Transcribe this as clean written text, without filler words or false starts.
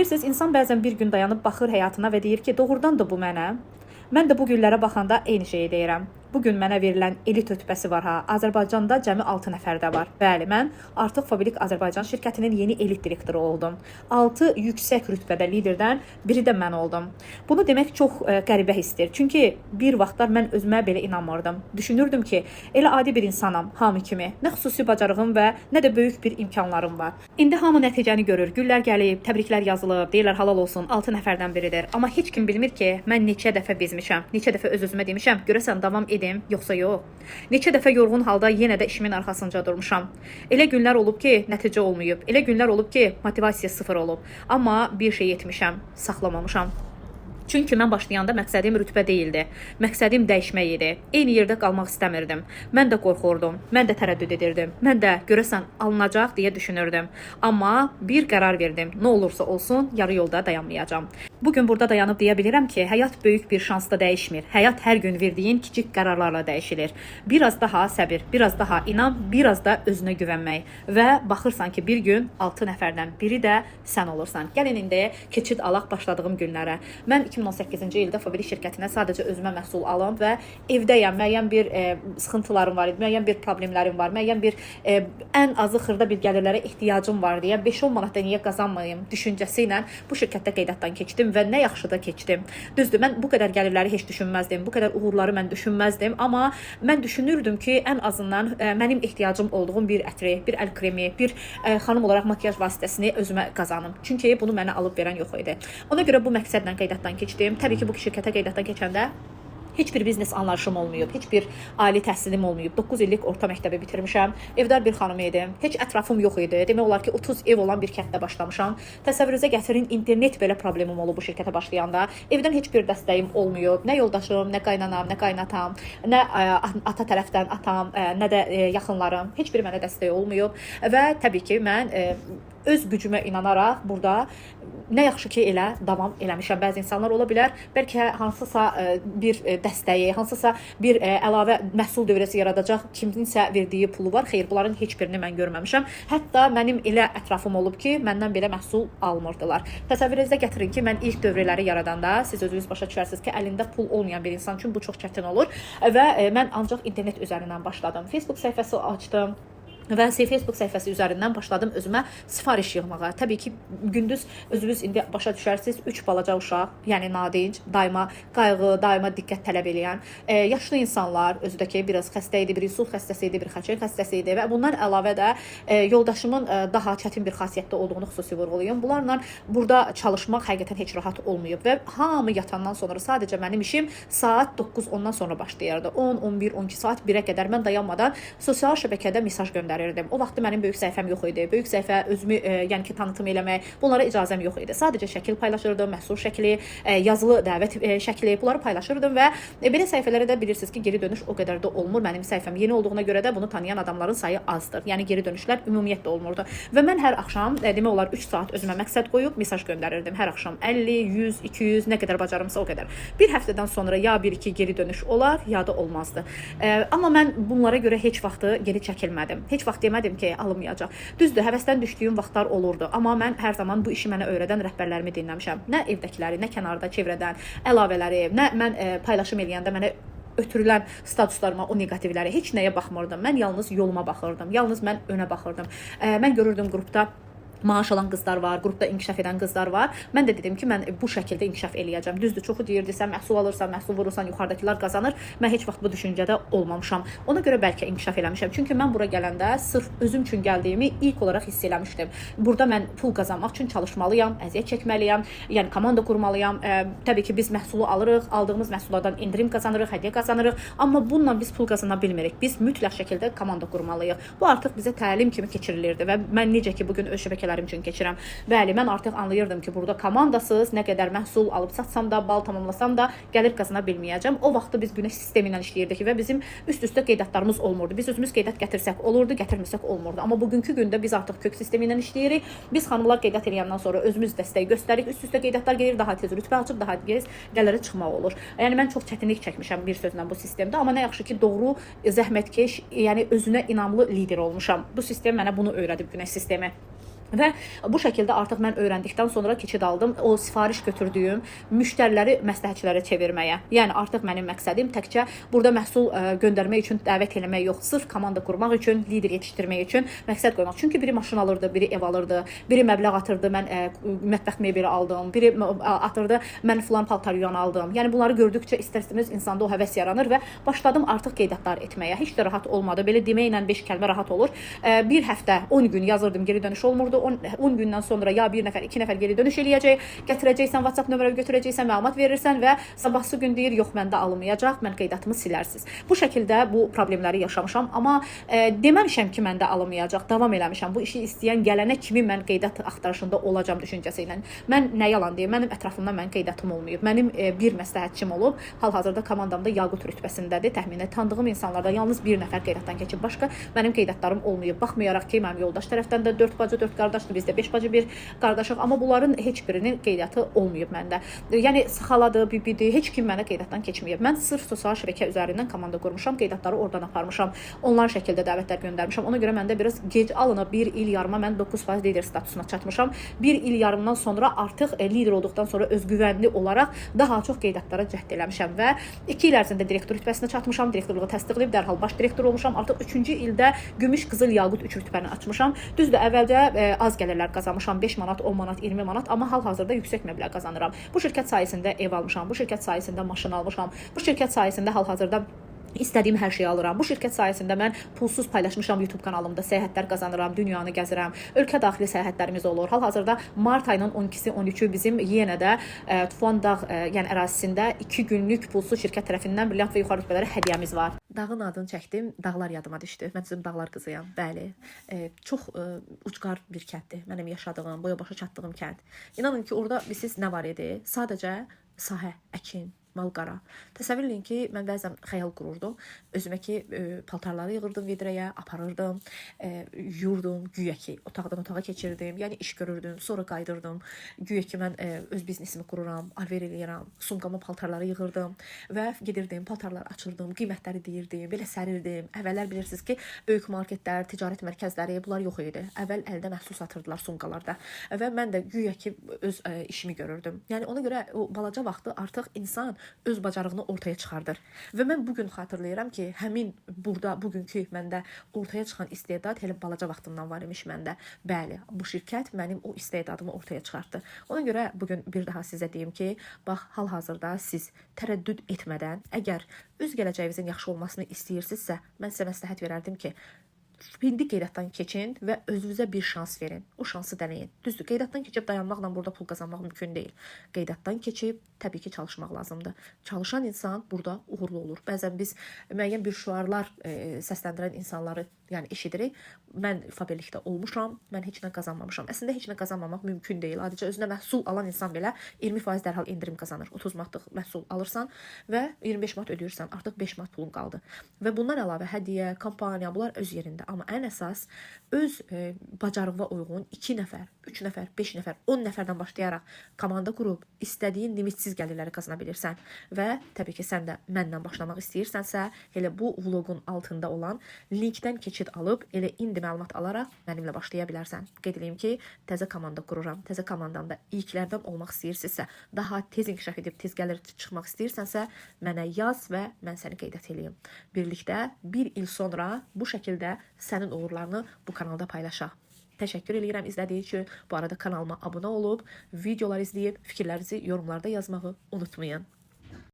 Bilirsiniz, insan bəzən bir gün dayanıb baxır həyatına və deyir ki, doğrudan da bu mənəm. Mən də bu günlərə baxanda eyni şeyi deyirəm. Bu gün mənə verilən elit rütbəsi var ha. Azərbaycanda cəmi 6 nəfərdə var. Bəli, mən artıq Fabrik Azərbaycan şirkətinin yeni elit direktoru oldum. 6 yüksək rütbədə liderdən biri də mən oldum. Bunu demək çox qəribə hissdir. Çünki bir vaxtlar mən özümə belə inanmırdım. Düşünürdüm ki, elə adi bir insanam, hamı kimi. Nə xüsusi bacarığım və nə də böyük bir imkanlarım var. İndi hamı nəticəni görür. Güllər gəlib, təbriklər yazılıb, deyirlər halal olsun, 6 nəfərdən biridir. Amma heç kim bilmir ki, mən neçə dəfə bezmişəm, neçə dəfə öz-özümə demişəm, görəsən davam edim, yoxsa yox. Neçə dəfə yorğun halda yenə də işimin arxasınca durmuşam. Elə günlər olub ki, nəticə olmayıb. Elə günlər olub ki, motivasiya sıfır olub. Amma bir şey etmişəm, saxlamamışam. Çünki mən başlayanda məqsədim rütbə deyildi. Məqsədim dəyişmək idi. Eyni yerdə qalmaq istəmirdim. Mən də qorxurdum. Mən də tərəddüd edirdim. Mən də görəsən alınacaq deyə düşünürdüm. Amma bir qərar verdim. Nə olursa olsun, yarı yolda dayanmayacağam. Bu gün burada dayanıb deyə bilirəm ki, həyat böyük bir şansla dəyişmir. Həyat hər gün verdiyin kiçik qərarlarla dəyişilir. Biraz daha səbir, biraz daha inam, biraz da özünə güvənmək və baxırsan ki, bir gün 6 nəfərdən biri də sən olursan. Gəlin indi keçid alaq başladığım günlərə. Mən 2018-ci ildə Fabrik şirkətinə sadəcə özümə məhsul alım və evdəyəm, müəyyən bir sıxıntılarım var idi, müəyyən bir problemlərim var, müəyyən bir ən azı xırda bir gəlirlərə ehtiyacım var deyə 5-10 manat da niyə qazanmayım düşüncəsi ilə bu şirkətdə qeydiyyatdan keçdim və nə yaxşı da keçdim. Düzdür, mən bu qədər gəlirləri heç düşünməzdim, bu qədər uğurları mən düşünməzdim, amma mən düşünürdüm ki, ən azından mənim ehtiyacım olduğum bir ətri, bir əl kremi, bir xanım olaraq makiyaj vasitəsini özümə qazanım. Çünki bunu mənə alıb verən yox idi. Ona görə bu məqsədlə qeydiyyatdan keçdim. Təbii ki, bu şirkətə qeydiyyatdan keçəndə heç bir biznes anlayışım olmayıb, heç bir ali təhsilim olmayıb. 9 illik orta məktəbi bitirmişəm. Evdar bir xanım idim. Heç ətrafım yox idi. Demək olar ki, 30 ev olan bir kənddə başlamışam. Təsəvvürünüzə gətirin, internet belə problemim olub bu şirkətə başlayanda. Evdən heç bir dəstəyim olmayıb. Nə yoldaşım, nə qaynanam, nə qaynatam, nə ata tərəfdən atam, nə də yaxınlarım. Heç biri mənə dəstək olmayıb və təbii ki, mən öz gücümə inanaraq burada nə yaxşı ki elə davam eləmişəm. Bəzi insanlar ola bilər, bəlkə hansısa bir dəstəyi, hansısa bir əlavə məhsul dövrəsi yaradacaq kiminsə verdiyi pulu var. Xeyr, bunların heç birini mən görməmişəm. Hətta mənim elə ətrafım olub ki, məndən belə məhsul almırdılar. Təsəvvürünüzə gətirin ki, mən ilk dövrələri yaradanda siz özünüz başa düşərsiniz ki, əlində pul olmayan bir insan üçün bu çox çətin olur və mən ancaq internet üzərindən başladım. Facebook səhifəsi açdım. Və Facebook səhifəsi üzərindən başladım özümə sifariş yığmağa. Təbii ki, gündüz özünüz indi başa düşərsiniz, 3 balaca uşaq, yəni nadinc, daima qayğı, daima diqqət tələb eləyən, yaşlı insanlar, özü də ki, biraz xəstə idi, bir insult xəstəsi idi, bir xəçər xəstəsi idi və bundan əlavə də yoldaşımın daha çətin bir xasiyyətdə olduğunu xüsusi vurğulayım. Bunlarla burada çalışmaq həqiqətən heç rahat olmayıb və hamı yatandan sonra sadəcə mənim işim saat 9-10-dan sonra başlayırdı. 10, 11, 12 saat 1-ə qədər mən dayanmadan sosial şəbəkədə mesaj göndərirdim. O vaxtı mənim böyük səhifəm yox idi. Böyük səhifə özümü yəni ki, tanıtım eləmək, bunlara icazəm yox idi. Sadəcə şəkil paylaşırdım, məhsul şəkli, yazılı dəvət şəkli, bunları paylaşırdım və belə səhifələrə də bilirsiniz ki, geri dönüş o qədər də olmur. Mənim səhifəm yeni olduğuna görə də bunu tanıyan adamların sayı azdır. Yəni geri dönüşlər ümumiyyətlə olmurdu. Və mən hər axşam demək olar 3 saat özümə məqsəd qoyub mesaj göndərirdim. Hər axşam 50, 100, 200, nə qədər bacarımsa o qədər. Bir həftədən sonra ya 1-2 geri dönüş olar, ya da olmazdı. Amma mən bunlara görə heç vaxtı geri çəkilmədim. Heç vaxt demədim ki, alınmayacaq. Düzdür, həvəsdən düşdüyüm vaxtlar olurdu, amma mən hər zaman bu işi mənə öyrədən rəhbərlərimi dinləmişəm. Nə evdəkiləri, nə kənarda, çevrədən əlavələri, nə mən paylaşım eləyəndə mənə ötürülən statuslarıma, o neqativləri, heç nəyə baxmırdım. Mən yalnız yoluma baxırdım. Yalnız mən önə baxırdım. Mən görürdüm qrupda maaş alan qızlar var, qrupda inkişaf edən qızlar var. Mən də dedim ki, mən bu şəkildə inkişaf eləyəcəm. Düzdür, çoxu deyirdi, sən məhsul alırsan, məhsul vurursan, yuxarıdakılar qazanır. Mən heç vaxt bu düşüncədə olmamışam. Ona görə bəlkə inkişaf eləmişəm. Çünki mən bura gələndə sırf özüm üçün gəldiyimi ilk olaraq hiss eləmişdim. Burada mən pul qazanmaq üçün çalışmalıyam, əziyyət çəkməliyəm, yəni komanda qurmalıyam. Təbii ki, biz məhsulu alırıq, aldığımız məhsullardan endirim qazanırıq, hədiyyə qazanırıq, amma bununla biz pul qazana bilmirik. Biz mütləq şəkildə komanda qurmalıyıq. Bu artıq bizə təlim kimi keçirilirdi və mən necə ki bu gün öz şəbəkələrim üçün keçirəm. Bəli, mən artıq anlayırdım ki, burada komandasız nə qədər məhsul alıb satsam da, bal tamamlasam da gəlir qazana bilməyəcəm. O vaxtı biz günəş sistemi ilə işləyirdik və bizim üst-üstə qeydiyyatlarımız olmurdu. Biz özümüz qeydiyyat gətirsək olurdu, gətirməsək olmurdu. Amma bugünkü gündə biz artıq kök sistemi ilə işləyirik. Biz xanımlar qeydiyyat eləyəndən sonra özümüz dəstək göstəririk. Üst-üstə qeydiyyatlar gedir, daha tez rütbə açıb, daha tez gəlirə çıxmaq olur. Yəni mən çox çətinlik çəkmişəm bir sözlə bu sistemdə, amma nə yaxşı ki, doğru, zəhmətkeş, yəni özünə inamlı lider olmuşam. Bu sistem mənə bunu öyrədib, günəş sistemi. Və bu şəkildə artıq mən öyrəndikdən sonra keçid aldım o sifariş götürdüyüm müştəriləri məsləhətçilərə çevirməyə. Yəni artıq mənim məqsədim təkcə burada məhsul göndərmək üçün dəvət eləmək yox, sırf komanda qurmaq üçün, lider yetişdirmək üçün məqsəd qoymaq. Çünki biri maşın alırdı, biri ev alırdı, biri məbləğ atırdı, mən mətbəx mebeli aldım, biri atırdı, mən filan paltar yuyan aldım. Yəni bunları gördükcə istər-istəməz insanda o həvəs yaranır və başladım artıq qeydiyyatlar etməyə. Heç də rahat olmadı. Belə deməklə 5 kəlmə rahat olur. Bir həftə 10 gün yazırdım, geri dönüş olmurdu. 10 gündən sonra ya bir nəfər, 2 nəfər geri dönüş eləyəcək, gətirəcəksən WhatsApp nömrəni götürəcəksən, məlumat verirsən və sabahsı gün deyir, yox məndə alınmayacaq, mən qeydiyyatımı silərsiniz. Bu şəkildə bu problemləri yaşamışam, amma deməmişəm ki, məndə alınmayacaq, davam eləmişəm. Bu işi istəyən gələnə kimi mən qeydiyyat axtarışında olacam düşüncəsi ilə. Mən nə yalan deyim, mənim ətrafımda mənim qeydiyyatım olmayıb. Mənim bir məsləhətçim olub. Hal-hazırda komandamda Yaqut rütbəsindədir. Təxminən tanıdığım insanlarda yalnız bir nəfər qeydiyyatdan keçib. Başqa mənim qeydiyyatlarım olmayıb. Baxmayaraq ki, mənim yoldaş tərəfdən də 4 bacı, 4 qardaşdır, biz də 5 bacı, 1 qardaşıq, amma bunların heç birinin qeydiyyatı olmayıb məndə. Yəni xaladır, bibidir, heç kim mənə qeydiyyatdan keçməyib. Mən sırf sosial şəbəkə üzərindən komanda qurmuşam, qeydiyyatları oradan aparmışam. Onlayn şəkildə dəvətlər göndərmişəm. Ona görə məndə biraz gec alınıb, 1 il yarıma mən 9% lider statusuna çatmışam. 1 il yarımdan sonra artıq lider olduqdan sonra özgüvənli olaraq daha çox qeydiyyatlara cəhd eləmişəm və 2 il ərzində direktor rütbəsinə çatmışam. Direktorluğu təsdiqləyib dərhal baş direktor olmuşam. Artıq 3-cü ildə gümüş, qızıl, yaqut 3 rütbəni açmışam. Düzdür, əvvəlcə az gəlirlər qazanmışam. 5 manat, 10 manat, 20 manat, amma hal-hazırda yüksək məbləğ qazanıram. Bu şirkət sayəsində ev almışam, bu şirkət sayəsində maşın almışam. Bu şirkət sayəsində hal-hazırda İstədiyim hər şeyi alıram. Bu şirkət sayəsində mən pulsuz paylaşmışam YouTube kanalımda, səyahətlər qazanıram, dünyanı gəzirəm. Ölkə daxili səyahətlərimiz olur. Hal-hazırda mart ayının 12-si, 13-ü bizim yenə də Tufan dağ, yəni ərazisində 2 günlük pulsuz şirkət tərəfindən brilliant və yuxarı rütbələrə hədiyyəmiz var. Dağın adını çəkdim, dağlar yadıma düşdü. Mən özüm dağlar qızıyam. Bəli. Çox ucqar bir kənddir. Mənim yaşadığım, boya başa çatdığım kənd. İnanın ki, orada bilirsiniz nə var idi? Sadəcə sahə, əkin, mal-qara. Təsəvvür eləyin ki, mən bəzən xəyal qururdum. Özümə ki, paltarları yığırdım vedrəyə, aparırdım, yuyurdum, güya ki, otaqdan otağa keçirdim. Yəni iş görürdüm, sonra qayıdırdım. Güya ki, mən öz biznesimi qururam, alver eləyirəm, sumkama paltarları yığırdım və gedirdim, paltarları açırdım, qiymətləri deyirdim, belə sərirdim. Əvvəllər bilirsiniz ki, böyük marketlər, ticarət mərkəzləri bunlar yox idi. Əvvəl əldə məhsul satırdılar sumkalarda və mən də güya ki öz işimi görürdüm. Yəni ona görə o balaca vaxtı artıq insan öz bacarığını ortaya çıxardır. Və mən bu gün xatırlayıram ki, həmin burada bugünkü məndə ortaya çıxan istedad elə balaca vaxtımdan var imiş məndə. Bəli, bu şirkət mənim o istedadımı ortaya çıxartdı. Ona görə bu gün bir daha sizə deyim ki, bax hal-hazırda siz tərəddüd etmədən, əgər öz gələcəyinizin yaxşı olmasını istəyirsinizsə, mən sizə məsləhət verərdim ki, indi qeydiyyatdan keçin və özünüzə bir şans verin. O şansı dənəyin. Düzdür, qeydiyyatdan keçib dayanmaqla burada pul qazanmaq mümkün deyil. Qeydiyyatdan keçib təbii ki, çalışmaq lazımdır. Çalışan insan burada uğurlu olur. Bəzən biz müəyyən bir şüarlar səsləndirən insanları yəni eşidirik. Mən Faberlikdə olmuşam, mən heç nə qazanmamışam. Əslində heç nə qazanmamaq mümkün deyil. Adicə özünə məhsul alan insan belə 20% dərhal endirim qazanır. 30 manatlıq məhsul alırsan və 25 manat ödəyirsən, artıq 5 manat pulun qaldı. Və bundan əlavə hədiyyə, kampaniya bunlar öz yerində. Amma ən əsas öz bacarığına uyğun 2 nəfər, 3 nəfər, 5 nəfər, 10 nəfərdən başlayaraq komanda qurub istədiyin limitsiz gəlirləri qazana bilirsən. Və təbii ki, sən də mənlə başlamaq istəyirsənsə, elə bu vloqun altında olan linkdən keçid alıb elə indi məlumat alaraq mənimlə başlaya bilərsən. Qeyd edeyim ki, təzə komanda qururam. Təzə komandamda ilklərdən olmaq istəyirsinizsə, daha tez inkişaf edib tez gəlir çıxmaq istəyirsənsə, mənə yaz və mən səni qeydiyyat eləyim. Birlikdə bir il sonra bu şəkildə sənin uğurlarını bu kanalda paylaşaq. Təşəkkür eləyirəm izlədiyi üçün. Bu arada kanalıma abunə olub, videolar izləyib, fikirlərinizi yorumlarda yazmağı unutmayın.